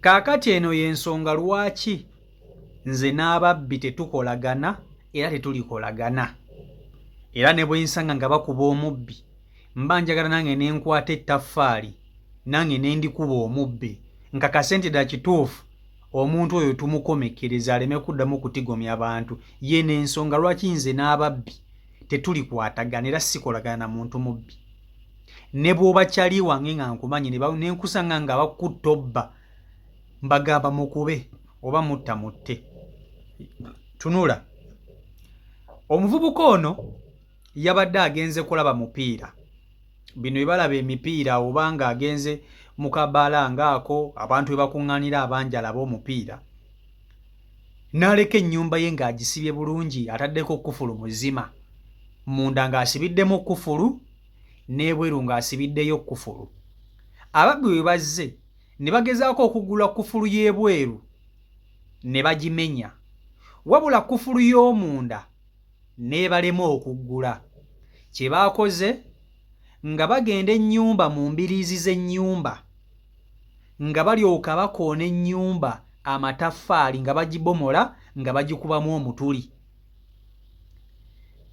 Kaakati eno y'ensonga lwaki nze n'ababbi tetukolagana era tetulikolagana. Era ne bwe nsanga nga bakuba omubbi, mba njagala nange ne nkwata ettaffaali nange ne ndikuba omubbi nkakase nti ddala kituufu omuntu oyo tumukomekkereza aleme kuddamu kutigomya bantu. Y'eno ensonga lwaki nze n'ababbi tetulikwatagana era sikolagana na muntu mubbi. Ne bw'oba kyali wange nga nkumanyi ne nkusanga nga bakutta obba, mbagamba mukube oba mutta mutte. Tunula. Omuvubuka ono yabadde agenze kulaba mupiira. Bino bye balaba emipiira oba ng'agenze mu kabaala ng'ako abantu we bakuŋŋaanira abangi alabe omupiira. N'aleka ennyumba ye ng'agisibye bulungi ataddeko kkufulu muzima. Munda ng'asibiddemu kkufulu n'ebweru ng'asibiddeyo kkufulu. Ababbi bwe bazze ne bagezaako okuggula kkufulu y'ebweru ne bagimenya wabula kkufulu y'omunda n'ebalema okuggula. Kye baakoze nga bagenda ennyumba mu mbiriizi z'ennyumba nga balyoka bakoona ennyumba amataffaali nga bagibomola nga bagikubamu omutuli.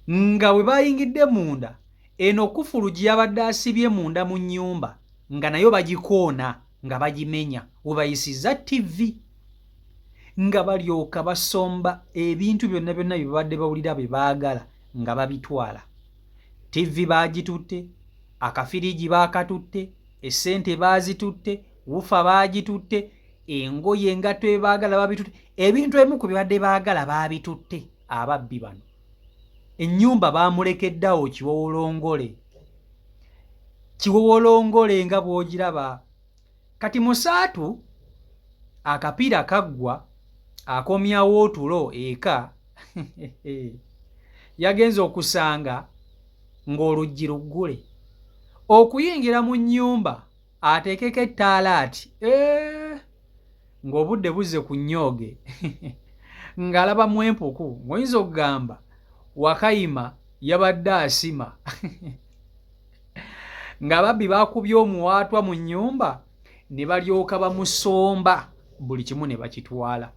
Nga bwe baayingidde munda, eno kkufulu gye yabadde asibye munda mu nnyumba nga nayo bagikoona nga bagimenya we bayisizza ttivvi nga balyoka basomba ebintu byonna byonna bye babadde bawulira bye baagala nga babitwala. Ttivvi baagitutte, akafiriigi baakatutte, essente baazitutte, wufa baagitutte, engoye, engatto bye baagala babitutte, ebintu ebimu ku bye babadde baagala baabitutte ababbi bano. Ennyumba baamulekedde awo kiwowolongole. Kiwowolongole nga bw'ogiraba. Kati Musaatu akapiira kaggwa akomyawo otulo eka yagenze okusanga ng'oluggi luggule. Okuyingira mu nnyumba ateekeko ettaala ati ee ng'obudde buzze ku nnyooge ng'alabamu empuku ng'oyinza okugamba Wakayima yabadde asima ng'ababbi baakubye omuwaatwa mu nnyumba ne balyoka bamusomba buli kimu ne bakitwala.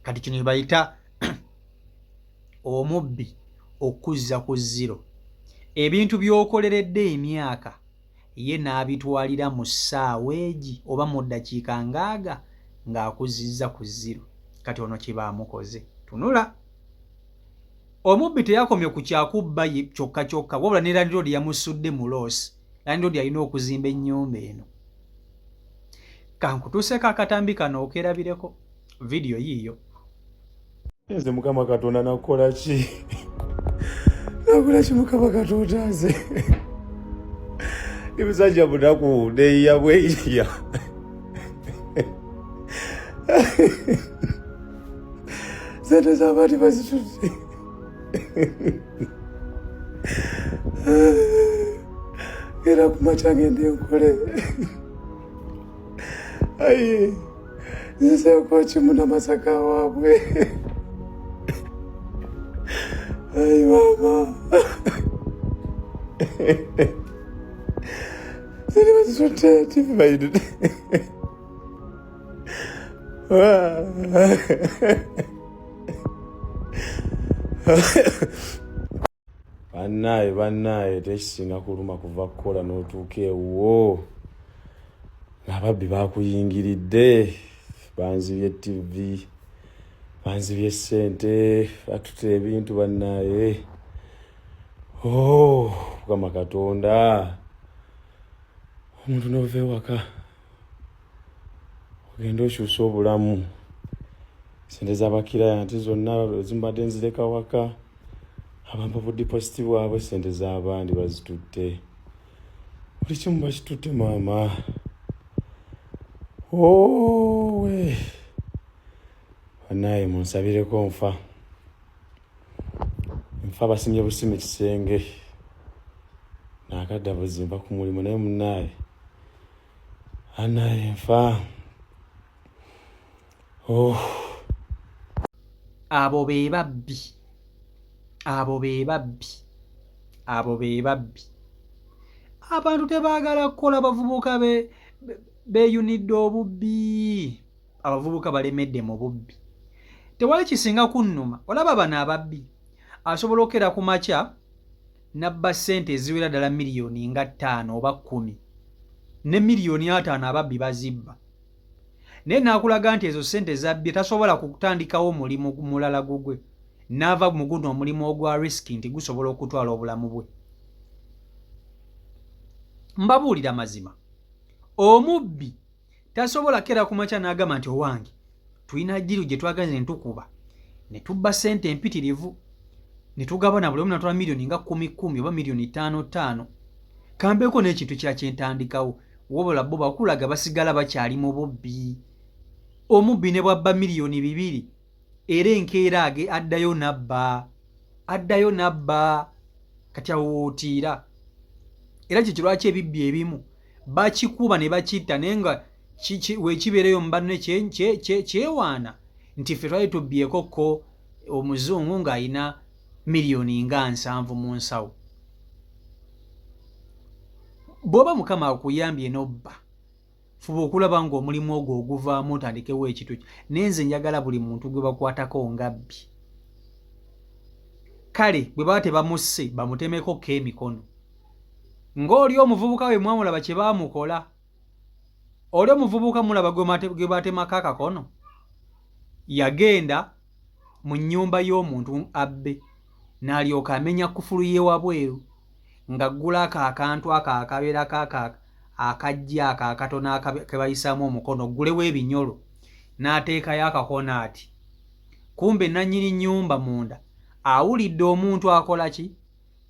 Kati kino kye bayita omubbi okukuzza ku zero. Ebintu by'okoleredde emyaka ye n'abitwalira mu ssaawa egi oba mu ddakiika ngaaga ng'akuzizza ku zero. Kati ono kye baamukoze. Tunula. Omubbi teyakomye ku kya kubba kyokka kyokka wabula ne landiroodi yamusudde mu loosi. Landiroodi alina okuzimba ennyumba eno. Kankutuuseeko akatambi kano okeerabireko. Vidiyo yiiyo. Nze Mukama Katonda nakukola ki? Nakola ki Mukama Katonda nze? Ebisajja bunaku neyiya bweyiya. Sente z'abaati bazitutte. Era kumakya ngende nkole. Ayi. Nzizeeko kimu namasaka waabwe. Ayi maama. Sente bazitutte TV bayitutte. Bannaaye bannaaye tekisinga kuluma kuva kukola n'otuuka ewuwo ng'ababbi bakuyingiridde banzibye ttivi banzibye ssente batutte ebintu bannaaye oh mukama katonda omuntu n'ova ewaka ogenda okyusa obulamu sente zabakirayanti zonna zimbadde nzireka waka abampa budipositi bwabwe sente z'abandi bazitutte buli kimu bakitutte maama owe banaye munsabireko nfa nfa basimye busimi kisenge nakadda buzimba ku mulimu naye munaye anaye nfa oh. Abo be babbi, abo be babbi, abo be babbi. Abantu tebaagala kukola bavubuka be. Beeyunidde obubbi, abavubuka balemedde mu bubbi. Tewali kisinga kunnuma, olaba bano ababbi asobola okukera ku makya n'abba ssente eziwera ddala miliyoni nga 5 oba 10 ne miliyoni 50, ababbi bazibba, naye n'akulaga nti ezo ssente zabbye tasobola kutandikawo mulimu mulala gugwe n'ava mu guno omulimu ogwa risk nti gusobola okutwala obulamu bwe. Mbabuulira mazima, omubbi tasobola kera ku makya n'agamba nti, "Owange, tulina deal gye twagaze ne tukuba ne tubba ssente empitirivu ne tugabana, buli omu natwala miliyoni nga 10 10 oba miliyoni 5 5, kambeeko n'ekintu kya kyentandikawo." Wabula bo bakulaga basigala bakyali mu bubbi. Omubbi ne bwabba miliyoni 2, era enkeera age addayo n'abba, addayo n'abba. Kati awo wootiira. Era kye kirwaki ebibbi ebimu bakikuba ne bakitta, naye nga wekibeereyo mu banne kyewaana nti ffe twali tubbyeko ko omuzungu ng'alina miliyoni nga 70 mu nsawo. Bw'oba Mukama akuyambye n'obba, fuba okulaba ng'omulimu ogwo oguvaamu otandikewo ekitu. Naye nze njagala buli muntu gwe bakwatako ngabbi, kale bwe baba tebamusse, bamutemeko ko emikono, ng'oli omuvubuka we mwamulaba kye baamukola. Oli omuvubuka mulaba gwe batemako akakono, yagenda mu nnyumba y'omuntu abbe, n'alyoka amenya kufulu y'ewabweru ng'aggulako akantu ako akabeerako ako akajja ako akatono ke bayisaamu omukono oggulewo ebinyolo, n'ateekayo akakono ati. Kumbe nannyini nnyumba munda awulidde omuntu akola ki,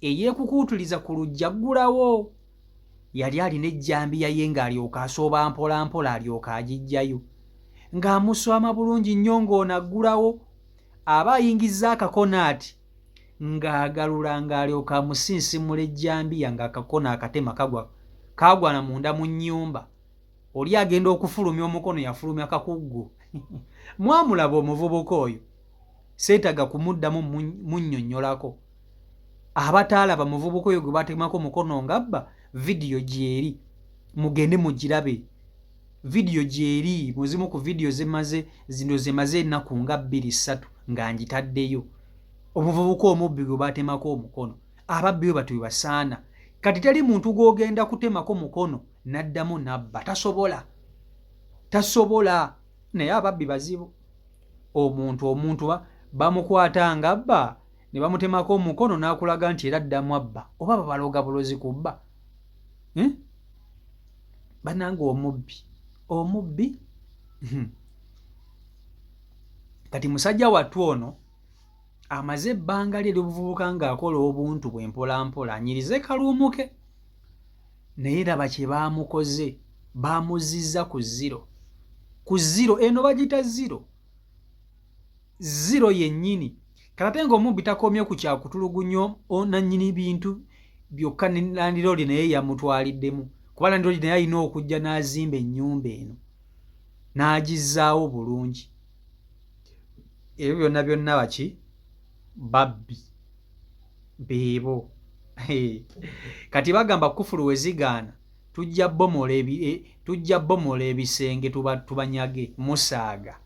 eyeekukuutuliza ku luggi aggulawo. Yali alina ejjambiya ye ng'alyoka asooba mpola mpola, alyoka agiggyayo ng'amuswama bulungi nnyo, ng'ono aggulawo aba ayingizza akakono ati ng'agalula, ng'alyoka amusinsimula ejjambiya, ng'akakono akatema kagwa kagwana munda mu nnyumba. Oli agenda okufulumya omukono, yafulumya kakuggu. Mwamulaba omuvubuka oyo, seetaga kumuddamu munnyonnyolako. Abataalaba muvubuka oyo gwe batemako omukono ng'abba, vidiyo gyeri, mugende mugirabe. Vidiyo gyeri muzimu ku vidiyo zemaze zino, zemaze ennaku nga 2 3 nga ngitaddeyo. Omuvubuka omubbi gwe batemako omukono. Ababbi bwe batyo basaana. Kati teri muntu gw'ogenda kutemako mukono n'addamu n'abba, tasobola, tasobola. Naye ababbi bazibu. Omuntu bamukwata ng'abba ne bamutemako omukono, n'akulaga nti era addamu abba. Oba babaloga bulozi kubba, eh? Bannange, omubbi, omubbi. Kati musajja wattu ono amaze ebbanga lye ery'obuvubuka ng'akola obuntu bwe mpolampola anyirize kaluumuke, naye raba kye baamukoze, baamuzizza ku zero, ku zero. Eno bagiyita zero, zero yennyini. Kati ate ng'omubbi takomye ku kyakutulugunya nannyini bintu byokka, ne landlord naye yamutwaliddemu, kuba landlord naye alina okujja n'azimba ennyumba eno n'agizzaawo bulungi. Ebyo byonna byonna baki babbi beebo. Kati bagamba kufulu we zigaana, tujja bomola ebisenge, tubanyage musaaga.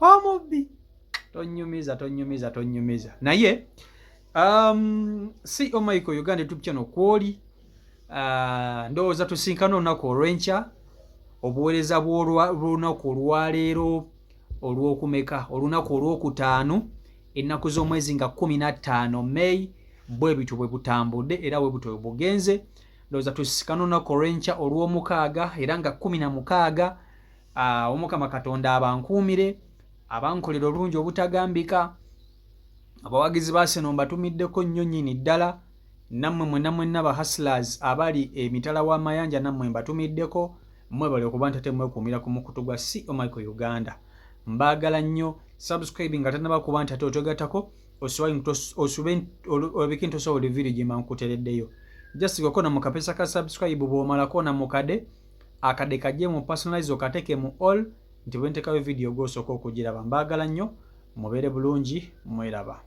Omubbi tonyumiza, tonyumiza, tonyumiza. Naye si Michael Uganda YouTube channel kwoli. Ndowooza tusinkana olunaku olw'enkya. Obuweereza bw'olunaku olwaleero olwokumeka? Olunaku olwokutaano, ennaku z'omwezi nga 15 May. Bwe bityo bwe butambudde era bwe butyo bwe bugenze. Ndowooza tusisikana olunaku olw'enkya olw'omukaaga, era nga 16. Omukama Katonda abankuumire, abankolera obulungi obutagambika. Abawagizi ba Arsenal mbatumiddeko nnyo nnyini ddala. Nammwe mwenna mwenna ba hustlers abali emitala w'amayanja, nammwe mbatumiddeko. Mwebale okuba nti ate mwekuumira ku mukutu gwa Co Michael Uganda. Mbaagala nnyo. Subscribe nga tanaba kuba nti ate otegattako, osube olabike nti osobola video gye mba nkutereddeyo. Just gokona mu kapesa ka subscribe, bw'omalako na mukade akade kajje mu personalize, okateeke mu all, nti bwe ntekayo video gw'osooka okugiraba. Mbaagala nnyo, mubeere bulungi, mweraba.